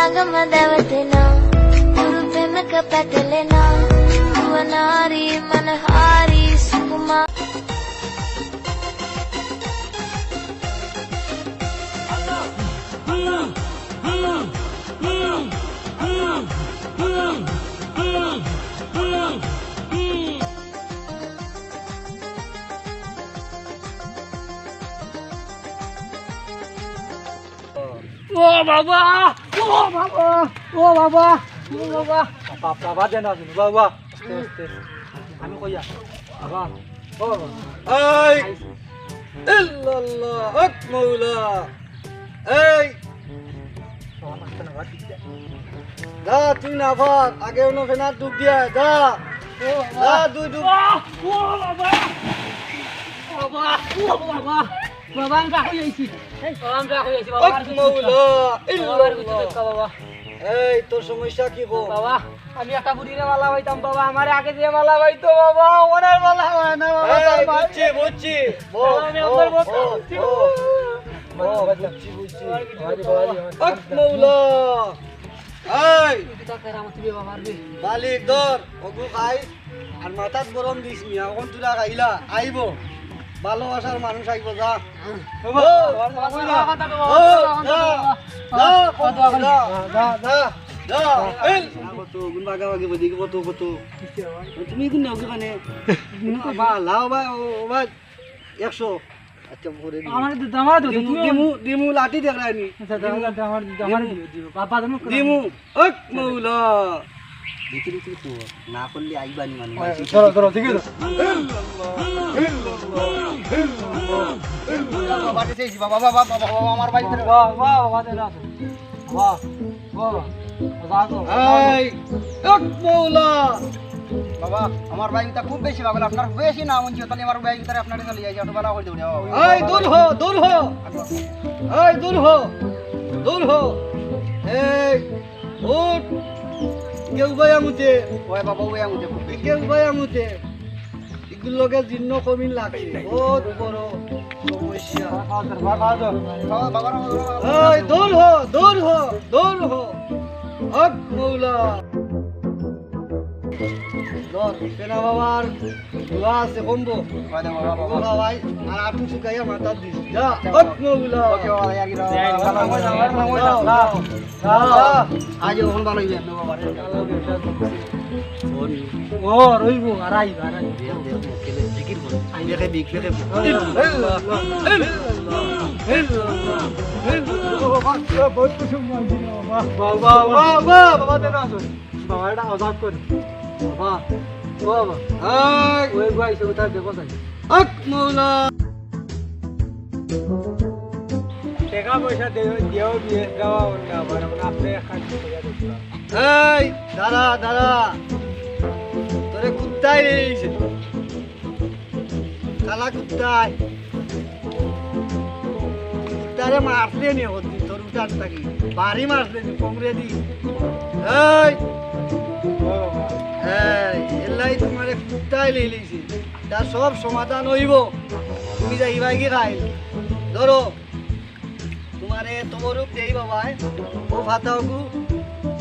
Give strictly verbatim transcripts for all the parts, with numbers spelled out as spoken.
Gama dawat na, guru pe maka patele na, dua nari manhari sukuma. ও বাবা, ও বাবা, ও বাবা, ও বাবা। বাবা, বাবা, দেন আসুন, বাবা। আস্তে, আস্তে। আমি কইয়া, বাবা, ও বাবা। এই, ইল্লাল্লাহ, হক মৌলা। এই, যা, তুই না পার, আগে অন্য ফেনার ডুব দিয়া, যা। যা, দুই ডুব। ও বাবা, ও বাবা, ও বাবা। বাবা, আমি রাগ হয়ে আইছি। এই, বাবা, আমি রাগ হয়ে আইছি, বাবা, হক আর কিছু মৌলা, বাবা, আর কিছু ইল্লাল্লাহ। দেখা, বাবা। এই, তোর সমস্যা কি গো? বাবা, আমি একটা বুড়িরে ভালা পাইতাম, বাবা, আমারে আগে দিয়ে ভালা পাইতো, বাবা, ওনার ভালা হয় না, বাবা, এই, তার ভাই। বুঝছি, বুঝছি। বল, বাবা, আমি বল, আপনার বলতে বল, বলছি। বল। ও, বুঝছি, বুঝছি। হক মৌলা। এই। তুই তো কেরামতি রে বাবা রে। মালিক ধর, ওগু খাই। আর মাথাত গরম দিস মিয়া, অখন তুরা খাইলা, আইবো। ভালোবাসার মানুষ আইবো, যা। বাবা, ও, বাবা, বাবা, বাবা, বাবা, বাবা, ও, বাবা, যা, বাবা, যা, বাবা, কত, বাবা, যা, যা, যা, যা, এই। কত, গুণ বাগা বাগি বলি, কত, কত। কিসে ভাই? তুমি কোন নেও কি মানে? বাবা, লাও ভাই, ও, ও ভাই, একশো। আচ্ছা, পরে দিও। আমার তো, আমার তো, দিমু, তুমি দিমু, দিমু, লাঠি দেখরায়নি। আচ্ছা, দিমু। আমার, আমার, আমার দিমু। দিও, দিও। বাবা, তুমি করো। দিমু। হক মৌলা। ভিতরে ভিতরে তো না করলে আইবানি মানে, হ্যাঁ, মাইসি ধরো, ধরো, ঠিক আছে। বাবা, বাবা, বাবা, বাবা, আমার ভাই ধরে। বাবা, বাবা, বাবা, ধরে আছে। বাবা, বাবা, বাবা, বাবা। এই, হক মৌলা। বাবা, আমার ভাই এটা খুব বেশি পাগল, আপনার বেশি না মন চায়, তাহলে আমার ভাই ভিতরে আপনার চলে যাই, একটু ভালো করে দৌড়ে, বাবা। এই, দূর হ, দূর হ। এই, দূর হ, দূর হ। এই, উঠ। কেউ ভাই আমুতে। ওই বাবা, ওই আমুতে খুব বেশি। কেউ ভাই আমুতে। ইগুর লগে জিন্ন কমিন লাগছে। বহুত বড় সমস্যা। বাবা, বাবা, বাবা, বাবা। এই, দূর হ, দূর হ, দূর হ। হক মৌলা। ধর, সেনা বাবার দোয়া আছে, কমবো। ওই দে বাবা, বাবা। ও বাবাই, আর আটু শুকাইয়া মাথা দিস। যা, আচ্ছা, হক মৌলা। ওকে, বাবা, আর কি দাও, এই, বাবা, বাবা, বাবা, বাবা, বাবা, বাবা। যা, যা। আজ ওখান ভালো হইবে, বাবা রে। ও, রইবো, আর আইবা, আর আইবা। দেখ, দেখ, মুখ খেলে জিকির কর। আই। দেখে বিক, দেখে বিক। এই, এই, এই, এই, এই। বাবা, বাবা, বাবা, বাবা, দেন আসুন। বাবা, এটা আজাদ করি। বাবা, ও বাবা। এই। ওই গো আইছে, কোথায় দেখো তাই? হক মৌলা। টাকা পয়সা দে-, দিয়েও দিয়ে দেওয়া অন্য আবার, আমরা আপনি এক কাজ করে দেখলাম। এই, দাঁড়া, দাঁড়া। তোরে কুত্তায় নিয়ে নিছে। কালা কুত্তায়। কুত্তারে মারলে নি হতি, তোর উঠান থাকি। বাড়ি মারলে নি, কোমরে দি। এই। এই, এলাই তোমারে কুত্তায় লই লইছে। তার সব সমাধান হইব। তুমি যাইবায় কি খাই? ধরো। তোমারে তবরুক দেই বাবায়, ও ফাতাওগু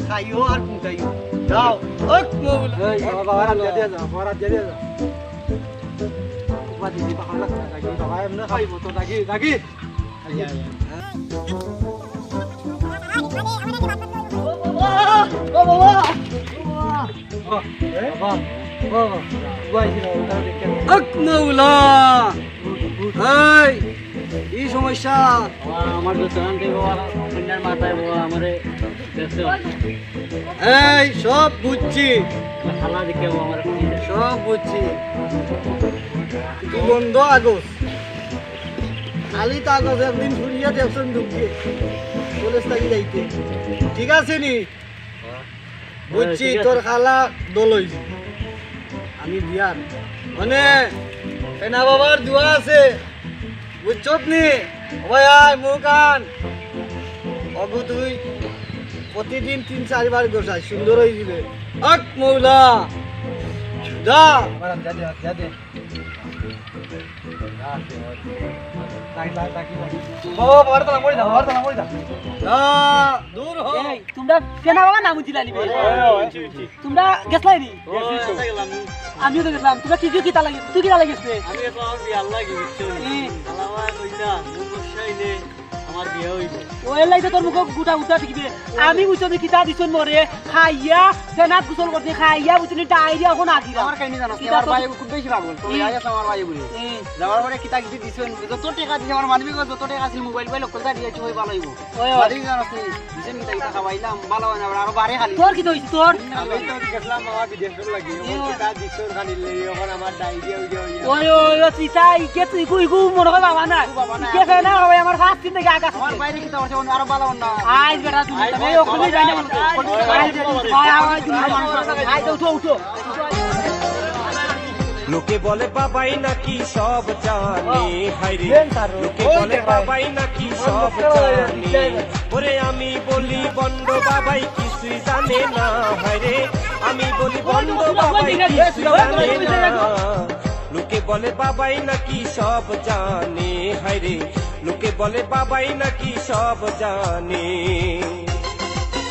খাইও আর কুটাইও। যাও, হক মৌলা। এই, বাবা, বাবা, হারাত দিয়া দিয়া যাও, বাবা, হারাত দিয়া দিয়া যাও। বাবা, দিদি, বাবা, হারাত দিয়া যাও, বাবা, এমনে খাইবো তো, দাগি, দাগি। ও বাবা, ও বাবা। বাবা, বাবা, বাবা, বাবা, বাবা, বাবা, বাবা। হক মৌলা। এই, কি সমস্যা? বাবা, আমার দোকান থেকে বাবা, কন্যার মাথায় বাবা, আমারে ব্যস্ত। এই, সব বুঝছি। খালা দেখে বাবা, আমার সব বুঝছি। তুই বন্ধ আগস। খালি তো আগস, একদিন ঘুরিয়া দেখছেন ঢুকিয়ে। কলেজ থাকি যাইতে। ঠিক আছে নি? বুঝছি, হ্যাঁ, ঠিক আছে। তোর খালা দল হইছে। আমি বিয়ার। মানে, সেনা বাবার দোয়া আছে। বুঝছত নি? ওই আয়, মুখ আন। অগু তুই প্রতিদিন তিন চারবার গোসাই, সুন্দর হয়ে দিবে। হক মৌলা। যা। আমার যা দে, যা দে। বাবা, বাবার তো নাম করে দাও, বাবার তো নাম করে দাও। না, দূর হ। এই, তোমরা কেনা বাবা নাম উঠিলা নিবে? তোমরা গেছলাই নি? আমিও তো গেছিলাম। তোমরা কি কি কিতা লাগে? তুই কিতা লাগিস রে? আমি তো আমার বিয়ার লাগি, বুঝছো নি? ই। শালা ভাই কইতা, মুখ বসাইলে আমার বিয়া হইব। ও এলাই তো তোর মুখে গুটা গুটা শিখবে। আমি বুঝছো যে কিতা দিছন মরে, খাইয়া, ফেনাত গোসল করতে খাইয়া, বুঝছো নি, ডায়রিয়া এখন আগে। আমার কাহিনী জানো, কিতা আমার তো ভাই খুব বেশি পাগল। তো ই। আগে আমার ভাই বলি। ই। যাওয়ার পরে কিতা কিতা দিছন, যত টাকা দিছে আমার মানবিক, যত টাকা আছিল মোবাইল পাইল, কলতা দিয়ে হই ভালো হইব। ওই, ওই। বাড়ি জানাস নি? দিছেন কিতা কিতা খাওয়াইলাম, ভালো হয় না, আবার আরো বাড়ে খালি। তোর কিতা হইছে তোর? আমি তো গেছিলাম বাবা বিদেশের লাগি, ও। ওখানে কিতা দিছন খালি লেগে, ওখানে আমার ডায়রিয়া হইয়া হইয়া। ওই, ওই, ওই, তুই তাই, কে তুই, ইগু, ইগু মনে হয় বাবা না। ইগু বাবা না। কে ফেনা হবে, আমার ফার্স্ট দিন থেকে আকাশ আমার থেকে। বাইরে কিতা হচ্ছে, অন্য আরো ভালো অন্য। আইজ বেটা তুমি, আইজ তুমি ভাই, ওখানে যাই না মনে হয়। আইজ, আইজ, আইজ, আইজ, আইজ, আইজ, উঠো, উঠো। লোকে বলে বাবাই নাকি সব জানে, হায় রে। লোকে বলে বাবাই নাকি সব জানে। ওরে আমি বলি বন্ড বাবাই কিছুই জানে না, হায় রে। আমি বলি বন্ড বাবাই কিছুই জানে না। লোকে বলে বাবাই নাকি সব জানে, হায় রে। লোকে বলে বাবাই নাকি সব জানে।